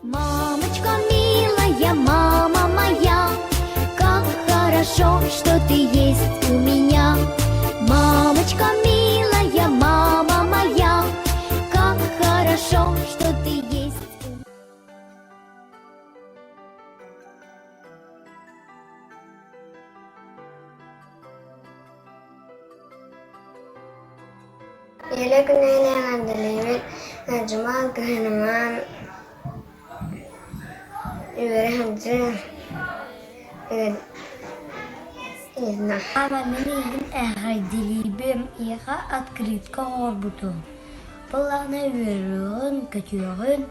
Мамочка милая, мама моя, как хорошо, что ты есть у меня. Мамочка милая, мама моя, как хорошо, что ты есть у меня. Ийэлэр күннэрин эҕэрдэлиибин, Дьумаал кыһынымаан үөрэ сылдьыҥ Мама, мин эйигин эҕэрдэлиибин, эйиэхэ открытка оҥорбутум. Былаана үөрүөҕүн, көтүөҕүн.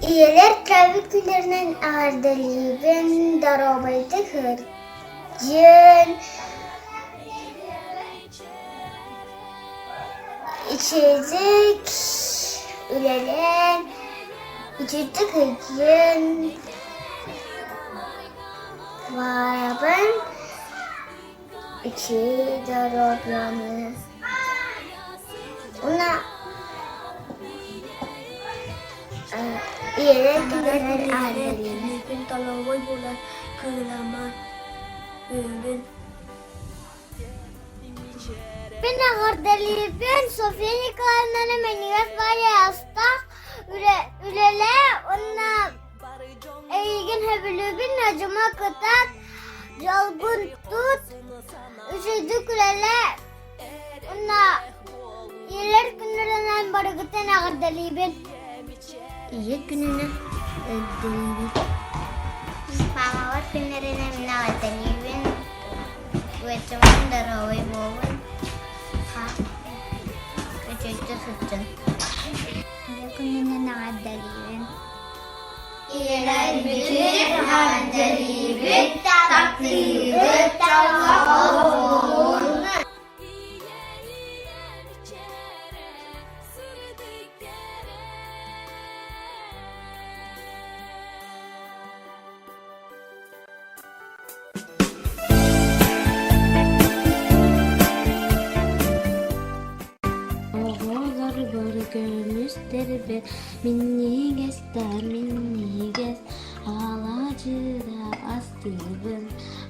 Ийэлэр төрөөбүт күннэринэн эҕэрдэлиибин, доруобайдык сылдьын, үчүгэйдик үлэлээн, үчүгэйдик сылдьын, баҕарабын үчүгэй доруобуйаны уонна ийэлэр күннэринэн эҕэрдэлиибин Толовой буолар кыылама үөрүн Мин эҕэрдэлиибин Софья Николаевнаны минньигэс баайаастаах үлэлээ уонна Эйигин сөбүлүүбүн, ньадьыма кытаат, дьолгун тут, үчүгэйдик үлэлээ уонна ийэлэр күннэринэн барыгытын эҕэрдэлиибин. Ийэ күнүнэн эҕэрдэлиибин. Мамалар күннэринэн мин эҕэрдэлиибин. Үөччүмүн доруобай буолун. Үчүгэйдик сылдьын. Ийэ күнүнэн эҕэрдэлиибин. Ийэлэрбитин эҕэрдэлиибит, таптыыбыт, тапталлаах Оҕолор бары көмүстэрбит минньигэстэр минньигэс алаадьыда астыыбын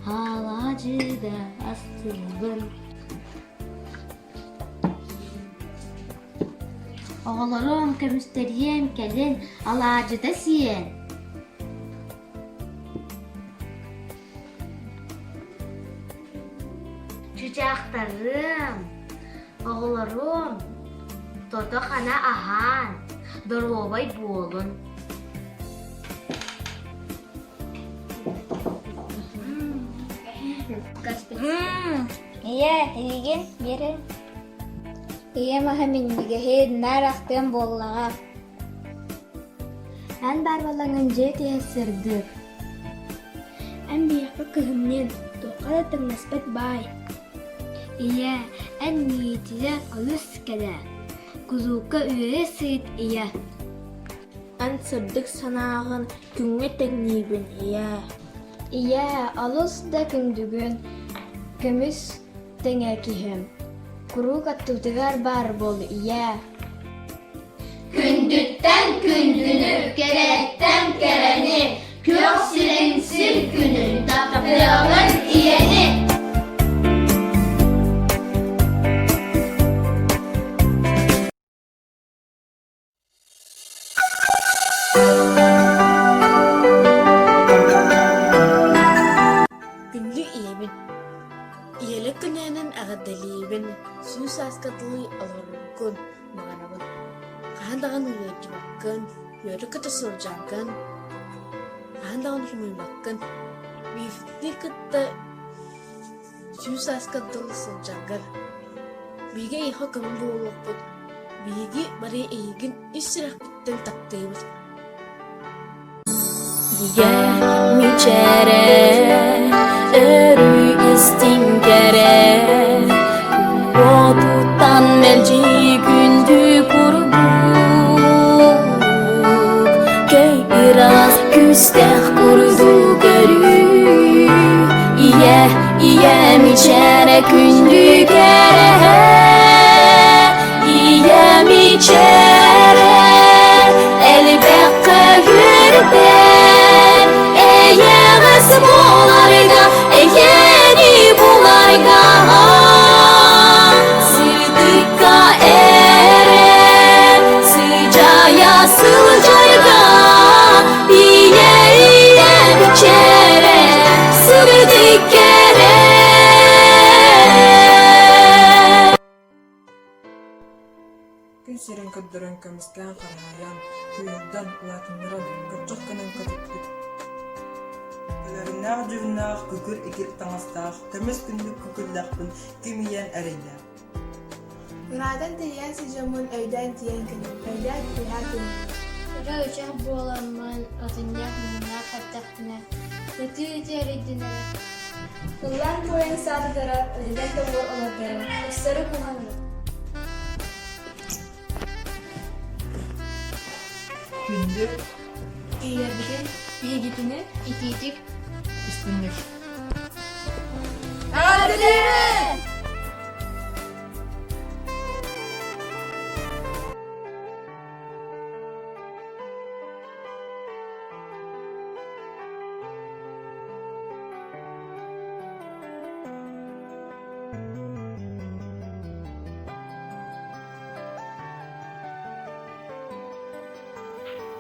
алаадьыда астыыбын Оҕолорум көмүстэриэм кэлин алаадьыта сиэн Чычаахтарым, оҕолорум, тото-хана аһаан, доруобай буолун. Ийэ, эйигин биэрэр. Ийэм аһа минньигэһин, наар ахтыам буоллаҕа. Эн баар буоллаҥҥын дьиэ иһэ сырдык. Эн биһиэхэ кыһымньын, туохха да тэҥнэспэт баай. Ийээ, эн миигиттэн олус кэрэ, кулуупка үөрэ сырыт ийэ. Эн сырдык санааҕын күҥҥэ тэҥниибин, ийээ. Ийээ, олус да күндүгүн, көмүс тэҥэ киһим. Куруук аттыбытыгар баар буол, ийээ. Күндүттэн күндүнү, кэрэттэн кэрэни, күөх сирин сир күнүн таптыаҕын ийэни! Күндү ийэбин, ийэлэр күнүнэн эҕэрдэлиибин, сүүс сааска дылы олороргун баҕарабын. Хаһан даҕаны ыалдьыбаккын, үөрэ-көтө сылдьаргын, хаһан даҕаны хомуйбаккын, биһигини кытта сүүс сааска дылы сылдьаргар. Биһиги эйиэхэ көмө буолуохпут, биһиги бары эйигин ис сүрэхпиттэн таптыыбыт. Ийэ мичээрэ, өрүү истиҥ кэрэ, уотуттан мэлдьи күндү курдук, көй ыраас күүстээх курдук өрүү, ийэ, ийэ мичээрэ күндү кэрэ. Күн сирин көрдөрөн көмүскээн хараһайан, күүһүрдэн, улаатыннаран, көччөх гынан көтүппүт. Өлөрүннээх дьүһүннээх, күкүр икир таҥастаах, көмүс күндүк күкүллэхпин ким ийэн эрэйдээх. Ыраатан тиийэн сыдьаммын өйдөөн тиийэн кэлин, өйдөөн түһээ күн. Ыра ычах буоламмын, атынньах муҥнаах эттэхпинэ, ытыы-ытыы эрийдинэрэ. Ыллаан туойан саататара, үлүгэн тоҥуор олордоро, ыксары куһаҥҥа. Күндү Ийэбитин, биһигитини итиитик истинник.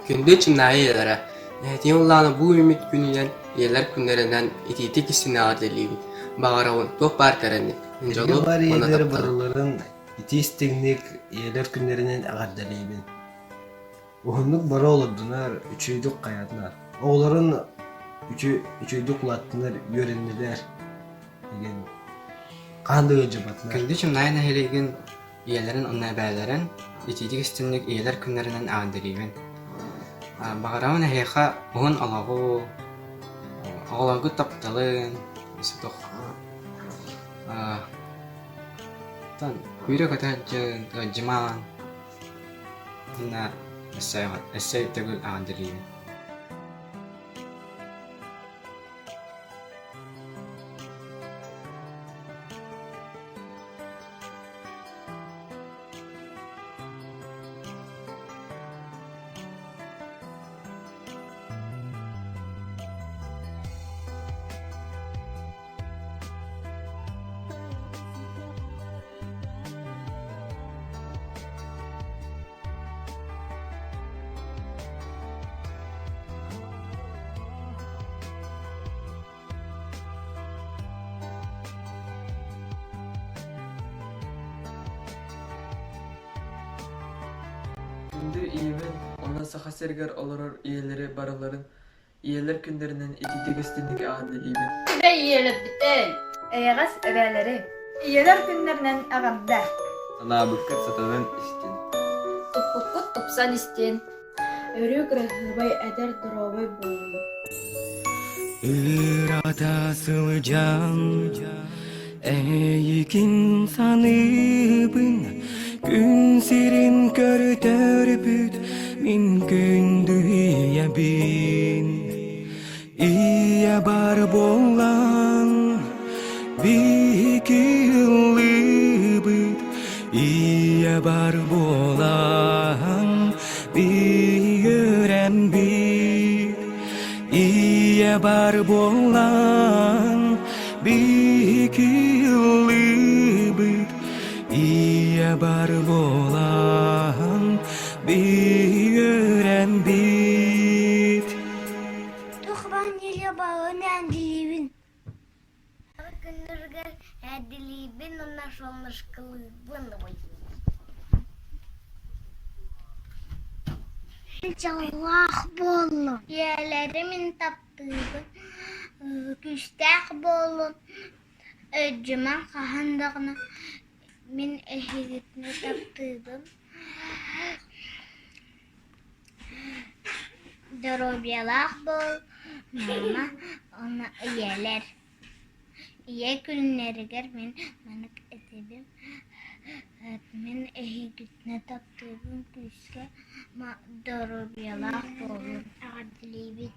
Күндү Чымнаайы ийэлэрэ, эһэтин Уллаана бу үүммүт күнүнэн, ийэлэр күннэринэн итиитик истинэҕэ дэлиибит. Баҕарабын туох баар кэрэни, Дьолу дьолу бар уонна ийэлэр тапталы. барыларын итии истиҥник ийэлэр күннэринэн эҕэрдэлиибин. Уһуннук бара олордунар, үчүгэйдик хайатынар. Оҕолорун үчүгэйдик улааттынар, үөрэннилэр диэн хаһан да ыалдьыбатынар. Күндү Чымнаайы нэһилиэгин ийэлэрин уонна эбээлэрин итиитик истинник ийэлэр күннэринэн эҕэрдэлиибин. Баҕарабын эһиэхэ уһун олоҕу, оҕолоргут тапталын, өссө күүрэ-көтө сылдьын, ыалдьымаҥ уонна өссө өссө төгүл эҕэрдэлиибин. Күндү ийэбин уонна Саха сиригэр олорор ийэлэри барыларын Ийэлэр күннэринэн итиитик истинник эҕэрдэлиибин. Сүбэ ийэлэрбитин, Эйэҕэс эбээлэри. Ийэлэр күннэринэн эҕэрдэ! Санаабыккыт сатанан истин. Туппуккут тупсан истин. Өрүү кыраһыабай, эдэр, доруобай буолуҥ. Ыраата сылдьан эйигин саныыбын Күн сирин көрдөрбүт мин күндү ийэбин Ийэ бар буолан биһиги ыллыыбыт Ийэ бар буолан биһиги Ийэ бар буолан биһиги ыллыыбыт Ийэ бар буолан биһиги Туох неделя балын әндилибин. Күннэргэр әдилибин уонна солнышкалыыбын Дьоллоох буоллун. Ийэлэри мин таптыыбын, күүстээх буоллун, өйдьүмэн хаһан даҕаны мин эһигитини таптыыбын. Доруобуйалаах буол, мама уонна ийэлэр. Ийэ күннэригэр мин маннык этэбин, мин эһигитини таптыыбын күүскэ доруобуйалаах буолун, эҕэрдэлиибин.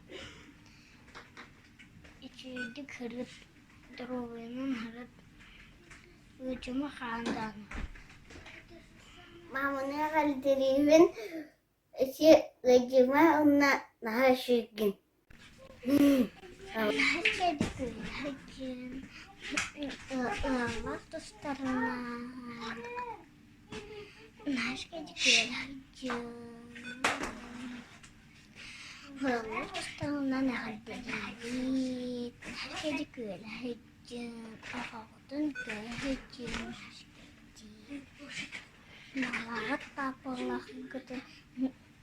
Үчүгэйдик сырыт, доруобуйанан сырыт, ыалдьыма хаһан даҕаны. Мааманы эҕэрдэлиибин, ити ыалдьыма уонна наһаа үчүгэйгин. Ыаллар тустарынан Ыаллар тустарынан эҕэрдэлиибит, күөлэһийдин, оҕоҕутун күөлэһийдин. Маалаҕыт паапалаахгытын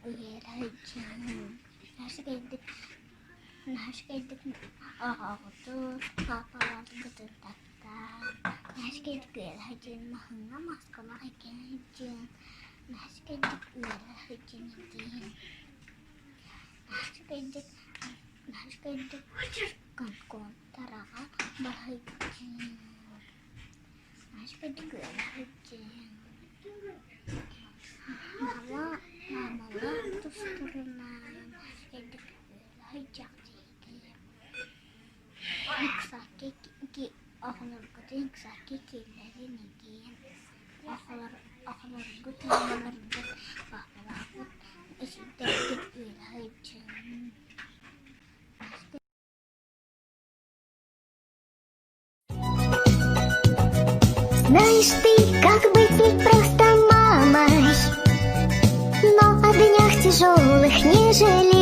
үөрэ сылдьыҥ. Наһаа үчүгэйдик наһаа үчүгэйдик оҕоҕутун, паапаларгытын таптааҥ. Наһаа үчүгэйдик үөрэ сылдьыҥ. Маһыҥҥа маскалаах иккиэн сылдьыҥ. Наһаа үчүгэйдик үөрэ сылдьыҥ этиҥ. Наһаа үчүгэйдик наһаа үчүгэйдик Гонконгтараҕа барыһыйдьыҥ. Наһаа үчүгэйдик үөрэ сылдьыҥ. Мама, мамалар тустарынан наһаа үчүгэйдик үөрэ сылдьаҕытый. Ыксаки оҕолоргутун ыксаки киллэрин игин. Оҕолоргут мамаларгыт папаларгыт эсийдэргит үөрэ сылдьыҥ. Знаешь ты, как быть ведь просто мамой, Но о днях тяжелых не жалей.